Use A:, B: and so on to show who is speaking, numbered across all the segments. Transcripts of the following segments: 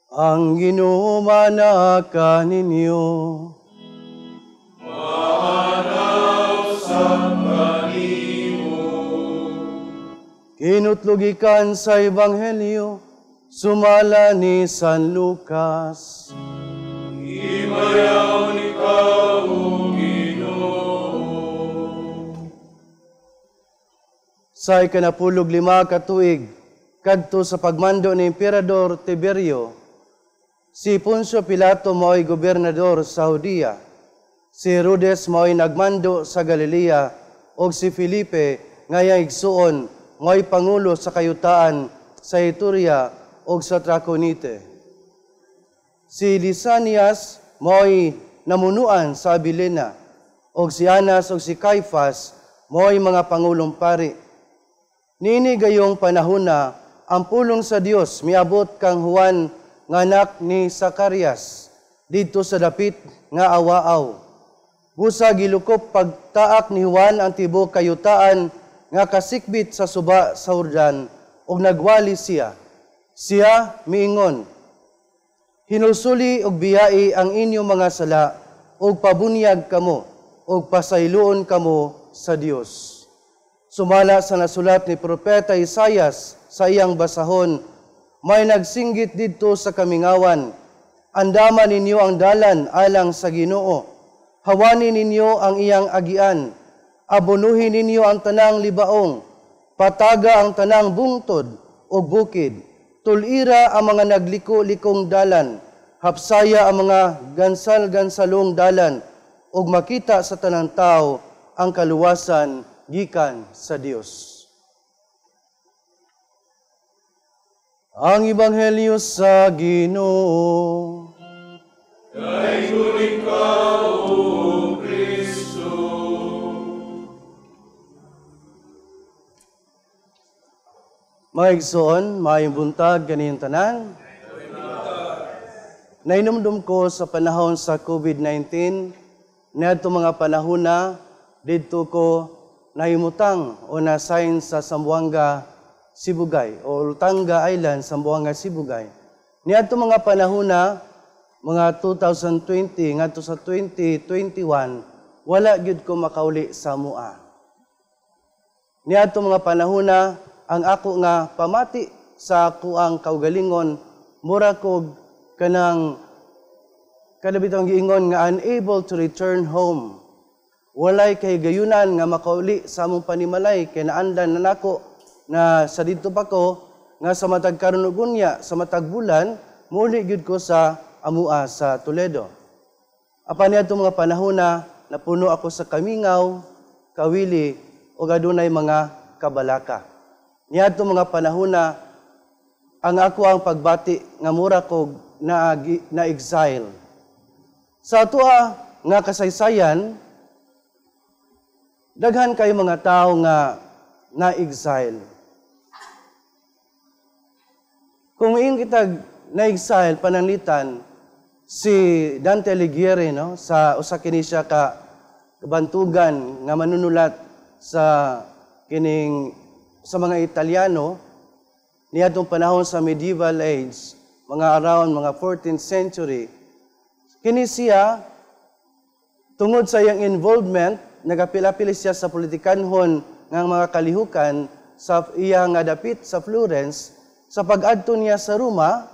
A: Ang Ginoo maanaa kaninyo.
B: Maanaa usab kanimo.
A: Kinutlo gikan sa Ebanghelyo sumala ni San Lucas.
B: Himayaon ikaw, O Ginoo.
A: Sa 15 ka tuig kadto sa pagmando ni Emperador Tiberio, si Poncio Pilato mao'y gobernador sa Judea, si Herodes mao'y nagmando sa Galilea, ug si Felipe nga iyang igsuon mao'y pangulo sa kayutaan sa Iturea ug sa Traconite. Si Lisanias mao'y namunuan sa Abilena, ug si Anas ug si Caifas mao'y mga pangulong pari. Niini gayong panahona ang pulong sa Dios miabot kang Juan nga anak ni Zacarias didto sa dapit nga awaaw. Busa gilukop pagtaak ni Juan ang tibuok kayutaan nga kasikbit sa suba sa Jordan ug nagwali siya. Siya miingon, "Hinulsuli og biyai ang inyong mga sala ug pabunyag kamo ug pasayloon kamo sa Dios." Sumala sa nasulat ni Propeta Isayas sa iyang basahon, "May nagsinggit didto sa kamingawan, andama ninyo ang dalan alang sa Ginoo. Hawani ninyo ang iyang agian. Abonuhin ninyo ang tanang libaong. Pataga ang tanang bungtod o bukid. Tulira ang mga nagliko-likong dalan. Hapsaya ang mga gansal-gansalong dalan. Ug makita sa tanang tao ang kaluwasan gikan sa Dios." Ang Ebanghelyo sa Ginoo.
B: Dayon ikaw, O Kristo.
A: Mga igsoon, maayong buntag kaniyong tanan. Nainumdum ko sa panahon sa COVID-19, niadto mga panahon na didto ko nahimutang o na-sign sa Zamboanga Sibugay o Oltanga Island, Zamboanga Sibugay. Niadto mga panahon na mga 2020 ngadto sa 2021, wala gyud ko makauli sa mua. Niadto mga panahon na ang ako nga pamati sa akuang kaugalingon, mura kog kanang kada bitong giingon nga unable to return home. Walay kahigayunan nga makauli sa among panimalay kay naandan na nako na sa didto pa ko nga sa matag karon ug unya, sa matag bulan muuli gyud ko sa amua sa Toledo. Apan niadto mga panahon na napuno ako sa kamingaw, kawili ug adunay mga kabalaka. Niadto mga panahon na ang ako ang pagbati nga mura kog na exile. Sa atoa nga kasaysayan, daghan kay mga tawo nga na-exile. Kung ingon kitag na-exile pananglitan, si Dante Alighieri, no, sa usa kini siya ka bantugan nga manunulat sa kining sa mga Italiano niadtong panahon sa medieval age, mga around mga 14th century. Kini siya tungod sa iyang involvement, nagapil-apil siya sa politikanhon nga mga kalihukan sa iya nga dapit sa Florence. Sa pag-adto niya sa Roma,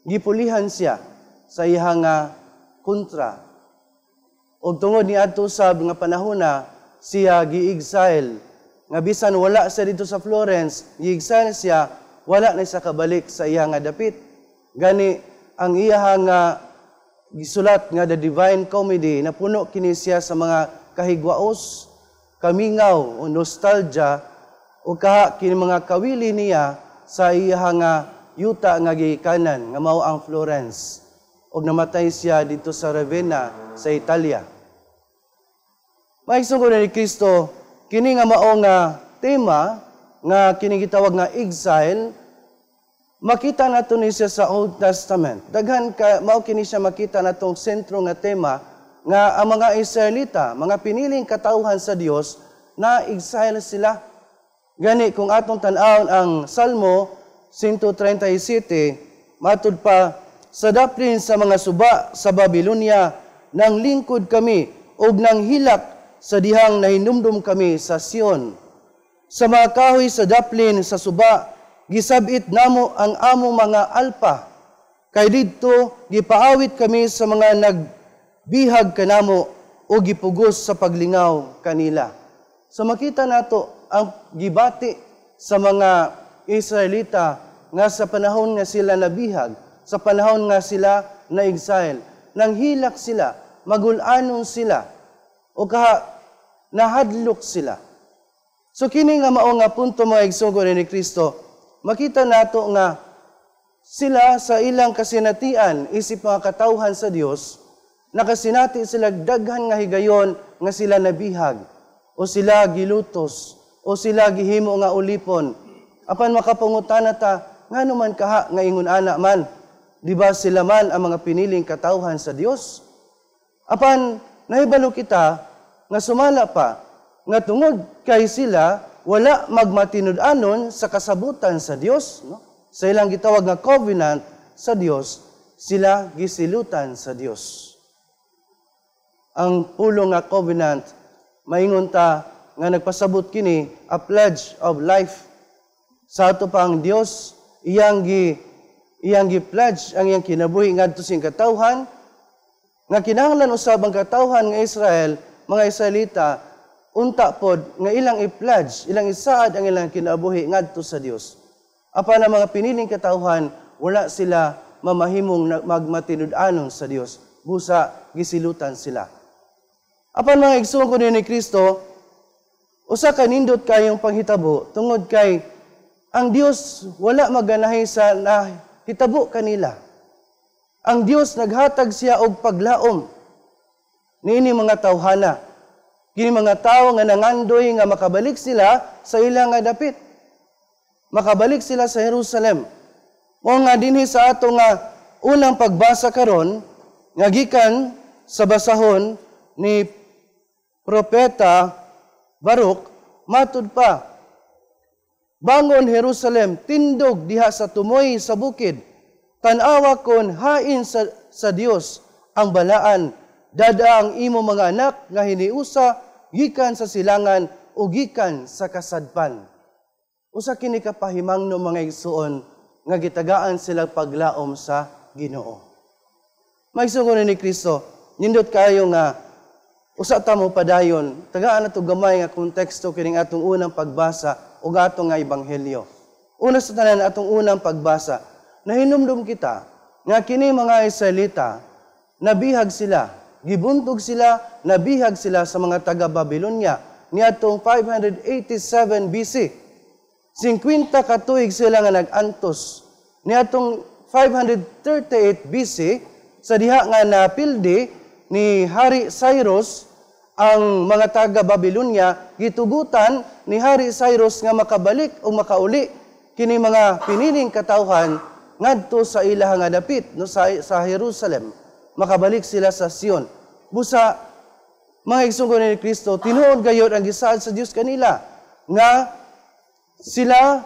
A: gipulihan siya sa iya nga kontra. Og tungod niadto sa nga panahon na siya gi-exile, nga bisan wala siya dito sa Florence, gi-exile siya, wala na siya kabalik sa iya nga dapit. Gani ang iya nga gisulat nga The Divine Comedy, napuno kini siya sa mga kahigwaos, kamingaw o nostalgia, o kaha kini mga kawili niya sa iya nga yuta nga gikanan nga mao ang Florence. Og namatay siya dito sa Ravenna sa Italia. Maigsoon ko ni Kristo, kini nga mao nga tema nga kini gitawag nga exile, makita nato ni siya sa Old Testament. Daghan ka mao kini siya makita natong sentro nga tema nga ang mga Israelita, mga piniling katawhan sa Dios, na exile sila. Gani kung atong tan-awon ang Salmo 137, Matud pa, sa daplin sa mga suba sa Babylonia, nang lingkod kami og nang hilak sa dihang nahinumdum kami sa Sion. Sa mga kahoy sa daplin sa suba, gisabit namo ang among mga alpa. Kay didto gipaawit kami sa mga nagbihag kanamo o gipugos sa paglingaw kanila. So makita nato ang gibati sa mga Israelita nga sa panahon nga sila nabihag, sa panahon nga sila na-exile, nanghilak sila, magulanon sila, o kaha nahadlok sila. So kini nga mao nga punto, mga igsoon ni Kristo, makita nato nga sila sa ilang kasinatian isip mga katawhan sa Dios, nakasinati sila daghan nga higayon nga sila nabihag o sila gilutos o sila gihimo nga ulipon. Apan makapangutana ta, ngano man kaha nga ingon ana man? Di ba sila man ang mga piniling katawhan sa Dios? Apan nahibalo kita nga sumala pa nga tungod kay sila wala magmatinud-anon sa kasabutan sa Dios, no? Sa ilang gitawag nga covenant sa Dios, sila gisilutan sa Dios. Ang pulong nga covenant, maingon ta nga nagpasabot kini a pledge of life. Sa ato pa ang Dios iyang gi-pledge ang iyang kinabuhi ngadto sa katawhan nga kinahanglan usab ang katawhan nga Israel, mga Israelita, unta pod nga ilang i-pledge, ilang isaad ang ilang kinabuhi ngadto sa Dios. Apan ang mga piniling katawhan, wala sila mamahimong magmatinud-anon sa Dios. Busa gisilutan sila. Apan mga igsoon ko ni Kristo, usa ka nindot kayong panghitabo tungod kay ang Dios wala maganahi sa nahitabo kanila. Ang Dios naghatag siya og paglaom niini mga tawhana. Kini mga tawo nga nangandoy nga makabalik sila sa ilang nga dapit. Makabalik sila sa Jerusalem. Mao nga dinhi sa ato nga unang pagbasa karon nga gikan sa basahon ni Propeta Baruch, matud pa, "Bangon, Jerusalem, tindog diha sa tumoy sa bukid. Tan-awa kon hain sa Dios ang balaan. Dada ang imo mga anak nga hiniusa gikan sa silangan o gikan sa kasadpan." Usa kini ka pahimangno, mga igsuon, nga gitagaan sila paglaom sa Ginoo. Mga igsoon ni Kristo, nindot kayo nga usa ta mo padayon, tagaan nato gamay nga konteksto kining atong unang pagbasa ug atong nga ebanghelyo. Una sa tanan, atong unang pagbasa, nahinumdum kita nga kini mga Israelita, nabihag sila, gibuntog sila, nabihag sila sa mga taga Babylonia niadtong 587 BC. 50 ka tuig sila nga nag-antos. Niadtong 538 BC, sa diha nga napildi ni Hari Cyrus ang mga taga Babylonia, gitugutan ni Hari Cyrus nga makabalik o makauli kini mga piniling katawhan ngadto sa ilaha nga dapit, no, sa Jerusalem. Makabalik sila sa Sion. Busa mga igsoon ni Kristo, tinuod gayod ang gisaad sa Dios kanila nga sila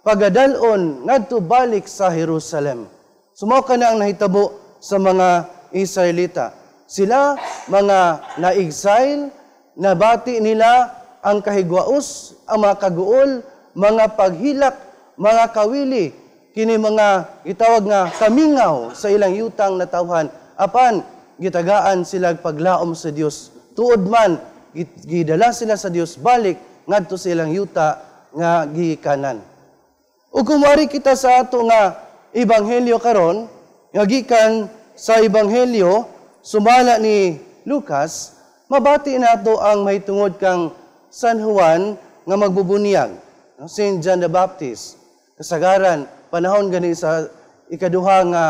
A: pagadal-on ngadto balik sa Jerusalem. So mao kana ang nahitabo sa mga Israelita. Sila mga na-exile, nabati nila ang kahigwaos, ang mga kaguol, mga paghilak, mga kawili, kini mga gitawag nga kamingaw sa ilang yutang natawhan. Apan gitagaan sila paglaom sa Dios. Tuod man gidala sila sa Dios balik ngadto sa ilang yuta nga gikanan. Ug kung moari kita sa ato nga ebanghelyo karon, nga gikan sa ebanghelyo sumala ni Lucas, mabati nato ang mahitungod kang San Juan nga magbubunyag, no? Saint John the Baptist. Kasagaran panahon gani sa ikaduha nga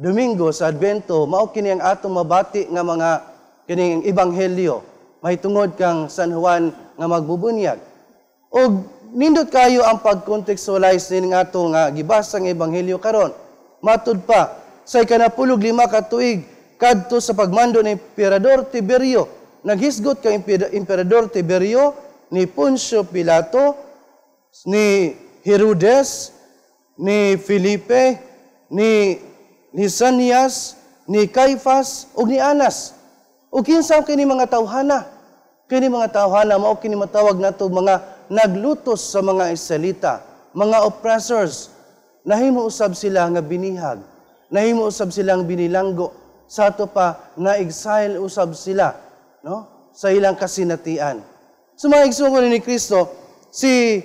A: Domingo sa Advento, mao kini ang atong mabati nga mga kining ebanghelyo mahitungod kang San Juan nga magbubunyag. Og nindot kayo ang pag-contextualize nining ato nga gibasa nga ebanghelyo karon. Matud pa, sa 15 ka tuig kadto sa pagmando ni Emperador Tiberio, naghisgot kang Emperador Tiberio, ni Poncio Pilato, ni Herodes, ni Felipe, ni Lisanias, ni Caiphas ug ni Anas. Ug kinsa kini mga tawhana? Kini mga tawhana mao kini matawag nato mga naglutos sa mga Israelita, mga oppressors. Nahimo usab sila nga binihag, nahimo usab silang binilanggo, sa ato pa na exile usab sila, no, sa ilang kasinatian. So mga igsoon ni Kristo, si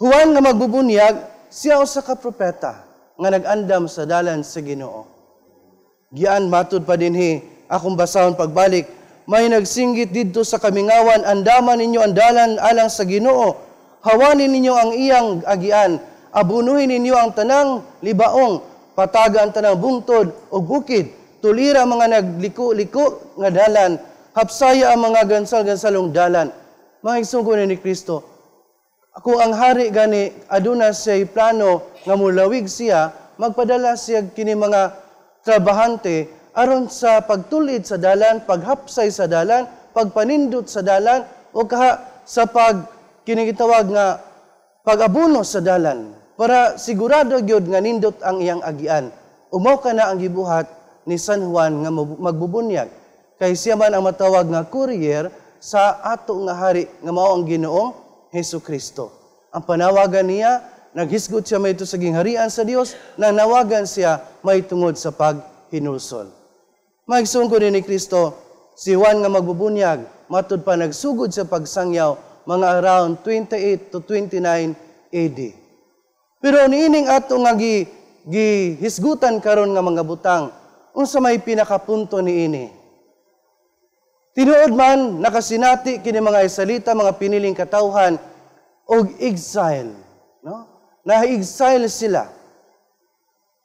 A: Juan nga magbubunyag, siya usa ka propeta nga nag-andam sa dalan sa Ginoo. Gian matud pa dinhi akong basahon pagbalik, may nagsinggit didto sa kamingawan, andaman ninyo ang dalan alang sa Ginoo, hawanin ninyo ang iyang agian, abunuhin ninyo ang tanang libaong, pataga ang tanang bungtod o bukid, tulira ang mga nagliko-liko nga dalan, hapsaya ang mga gansal-gansalong dalan. Mga igsoon ni Kristo, kung ang hari gani aduna siya'y plano nga mulawig siya, magpadala siya kini mga trabahante aron sa pagtulid sa dalan, paghapsay sa dalan, pagpanindot sa dalan, o kaha sa pag kinigitawag nga pag-abuno sa dalan para sigurado gyud nga nindot ang iyang agian. Umaw ka na ang gibuhat ni San Juan nga magbubunyag. Kay siya man ang matawag nga courier sa ato nga hari nga mao ang Ginoong Hesus Kristo. Ang panawagan niya, naghisgot siya may sa gingharian sa Dios, nanawagan siya may tungod sa paghinulsol. Maigsoon ko din ni Kristo, si Juan nga magbubunyag, matud pa nagsugod sa pagsangyaw mga around 28 to 29 AD. Pero niining ato nga gihisgutan karon nga mga butang, unsa may pinakapunto niini? Tinuod man nakasinati kini mga Israelita, mga piniling katawhan og exile, no? Na-exile sila.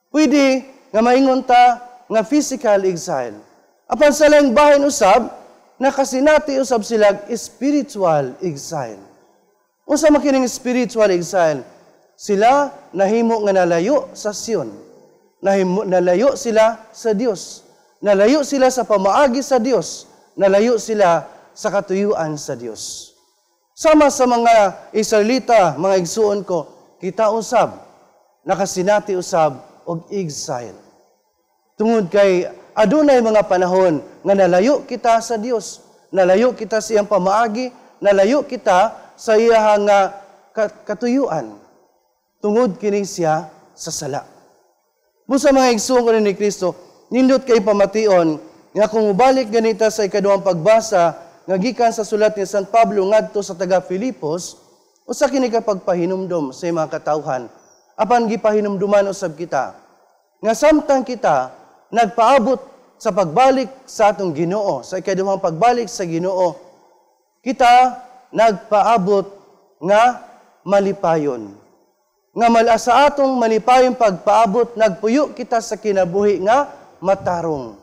A: Pwede nga maingon ta nga physical exile. Apan sa laing bahin usab, nakasinati usab sila spiritual exile. Unsa man kining spiritual exile? Sila nahimo nga nalayo sa Sion. Nahimo nalayo sila sa Dios. Nalayo sila sa pamaagi sa Dios. Nalayo sila sa katuyuan sa Dios. Sama sa mga Israelita, mga igsuon ko, kita usab nakasinati usab og exile. Tungod kay adunay mga panahon nga nalayo kita sa Dios, nalayo kita sa iyang pamaagi, nalayo kita sa iyang nga katuyuan. Tungod kini siya sa sala. Busa mga igsuon ko ni Kristo, nindot kay pamation nga kung mubalik ganita sa ikaduhang pagbasa nga gikan sa sulat ni San Pablo ngadto sa taga Filipos, usa kini ka pagpahinumdom sa mga katawhan. Apan gipahinumduman usab kita nga samtang kita nagpaabot sa pagbalik sa atong Ginoo, sa ikaduhang pagbalik sa Ginoo, kita nagpaabot nga malipayon. Nga mala sa atong malipayon pagpaabot, nagpuyo kita sa kinabuhi nga matarong.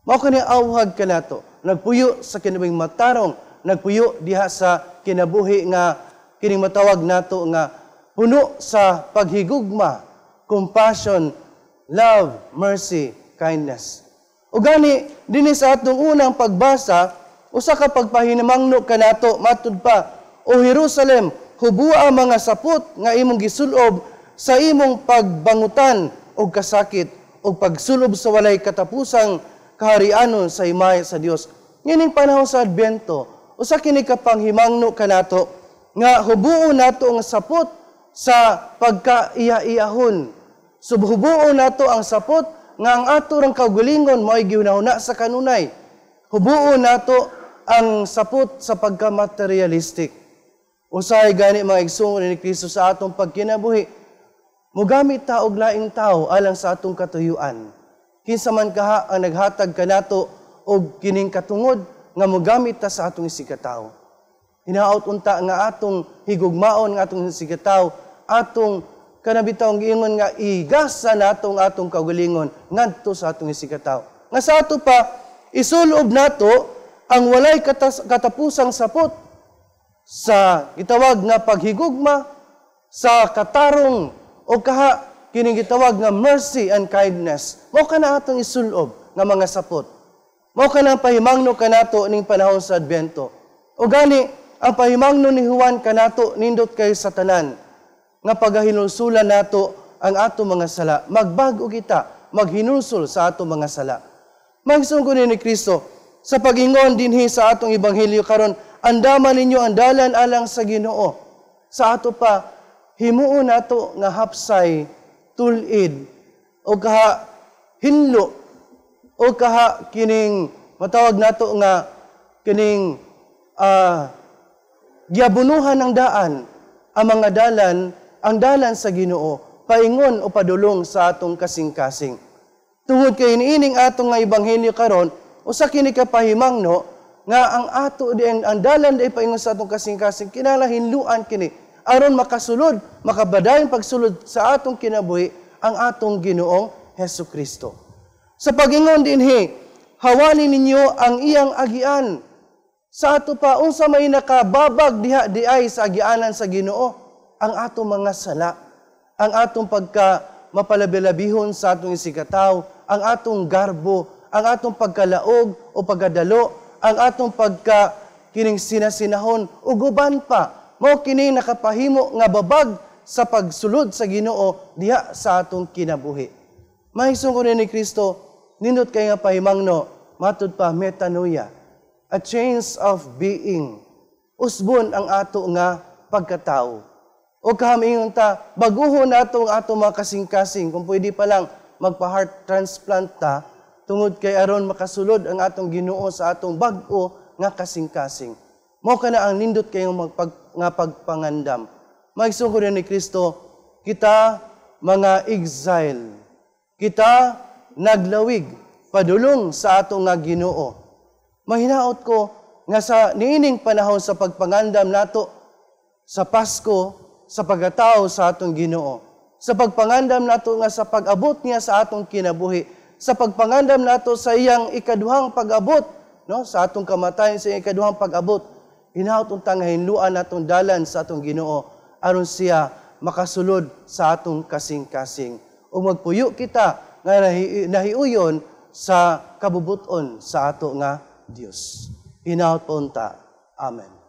A: Mao kani awhag kanato, nagpuyo sa kinabuhing matarong, nagpuyo diha sa kinabuhi nga kining matawag nato nga puno sa paghigugma, compassion, love, mercy, kindness. O gani, dinhi sa atong unang pagbasa, usa ka pagpahinamangno kanato matud pa, O Jerusalem, hubua mga sapot nga imong gisulob sa imong pagbangutan og kasakit og pagsulob sa walay katapusang kaharianon sa himaya sa Dios. Nganing panahon sa Adbyento, usa kini ka panghimangno kanato nga hubuo nato ang sapot sa pagkaiya-iyahon. Subhubuo nato ang sapot nga ang ato rang kaugalingon mao'y gihunahuna sa kanunay. Hubuo nato ang sapot sa pagka-materialistic. Usahay gani mga igsoon ni Kristo sa atong pagkinabuhi, mugamit ta og laing tawo alang sa atong katuyuan. Kinsa man kaha ang naghatag kanato og kining katungod nga mugamit ta sa atong isigkatawo. Hinaot unta nga atong higugmaon nga atong isigkatawo, atong kanabitawng giingon nga igasa nato ang atong kaugalingon ngadto sa atong isigkatawo. Nga sa ato pa isulob nato ang walay katapusang sapot sa gitawag nga paghigugma, sa katarong o kaha kining gitawag nga mercy and kindness. Mao kana atong isulob nga mga sapot. Mao kana ang pahimangno kanato ning panahon sa Adbyento. O gani ang pahimangno ni Juan kanato nindot kay sa tanan nga pagahinulsulan nato ang ato mga sala, magbag-o kita, maghinulsol sa ato mga sala. Mga igsoon ni Kristo, sa pag-ingon dinhi sa atong ebanghelyo karon, "Andaman ninyo ang dalan alang sa Ginoo." Sa ato pa, himuon nato nga hapsay, tulid, o kaha hinlo, o kaha kining matawag nato nga kining giabunuhan ng daan ang mga dalan, ang dalan sa Ginoo, paingon o padulong sa atong kasing-kasing. Tungod kay iniining atong nga ebanghelyo karon, usa kini ka pahimangno nga ang ato di ang dalan di paingon sa atong kasing-kasing kinahanglan hinluan kini aron makasulod, makabadayon pagsulod sa atong kinabuhi ang atong Ginoong Hesus Kristo. Sa pagingon dinhi, "Hawani ninyo ang iyang agian." Sa ato pa, unsa may nakababag diha di ay sa agianan sa Ginoo? Ang atong mga sala, ang atong pagka mapalabilabihon sa atong isigkatawo, ang atong garbo, ang atong pagkalaog o pagkadalo, ang atong pagka kining sinasinahon ug uban pa. Mao kini nakapahimo nga babag sa pagsulod sa Ginoo diha sa atong kinabuhi. Mga igsoon ni Kristo, nindot kay nga pahimangno, matud pa metanoia, a change of being. Usbon ang ato nga pagkatao. O kahamingon ta, baguhon nato ang ato mga kasing-kasing, kung pwede pa lang magpa-heart transplant ta, tungod kay aron makasulod ang atong Ginoo sa atong bag-o nga kasing-kasing. Mao kana ang nindot kayong nga pagpangandam. Mga igsoon ni Kristo, kita mga exile, kita naglawig padulong sa ato nga Ginoo. Mahinaot ko nga sa niining panahon sa pagpangandam nato sa Pasko, sa pagkatao sa atong Ginoo, sa pagpangandam nato nga sa pag-abot niya sa atong kinabuhi, sa pagpangandam nato sa iyang ikaduhang pag-abot, no, sa atong kamatayon, sa iyang ikaduhang pag-abot, hinaot unta nga hinluan natong dalan sa atong Ginoo aron siya makasulod sa atong kasing-kasing. O magpuyo kita nga nahiuyon sa kabubuton sa ato nga Dios. Hinaot po unta. Amen.